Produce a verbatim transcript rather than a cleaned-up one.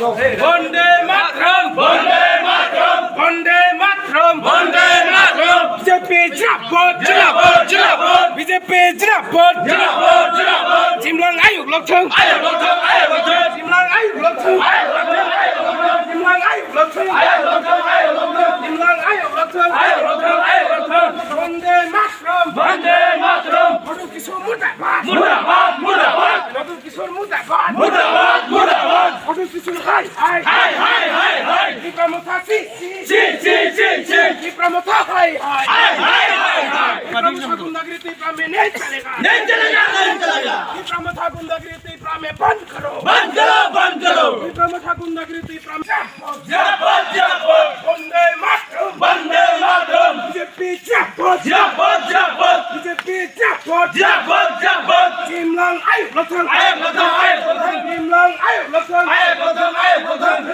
Bonde Mataram! Bonde Mataram! Bonde Mataram! Bonde Mataram! B J P Jinabad! Jinabad! Jinabad! B J P Jinabad! Jinabad! Jinabad! Chimlang ayuk lokthung! Ayuk lokthung! Ayuk lokthung! Chimlang ayuk lokthung! Ayuk lokthung! Chimlang ayuk lokthung! Ayuk lokthung! Ayuk lokthung! Chimlang ayuk lokthung! Ayuk lokthung! Ayuk lokthung! Bonde Mataram! Bonde Mataram! Madhu Kishore murdabad! Murdabad! Murdabad! Madhu Kishore murdabad! Murdabad! Murdabad! Madhu Kishore hai hai! Hai hai hai hai! Tipra Motha si si! Si si si si! Tipra Motha hai hai! Hai hai hai hai! Tipra Motha gundagiri Tipra mein nahi chalega! Nahi chalega! Nahi chalega! Tipra Motha gundagiri Tipra mein band karo! Band karo! Band karo! Tipra Motha gundagiri Tipra mein Jinabad! Jinabad! Bonde Mataram! Bonde Mataram! B J P Jinabad! Jinabad! Jinabad! B J P Jinabad! Jinabad! Jinabad! Chimlang ayuk lokthung! Ayuk lokthung! Ayuk lokthung! Chimlang ayuk lokthung! Ayuk lokthung! Ayuk lokthung!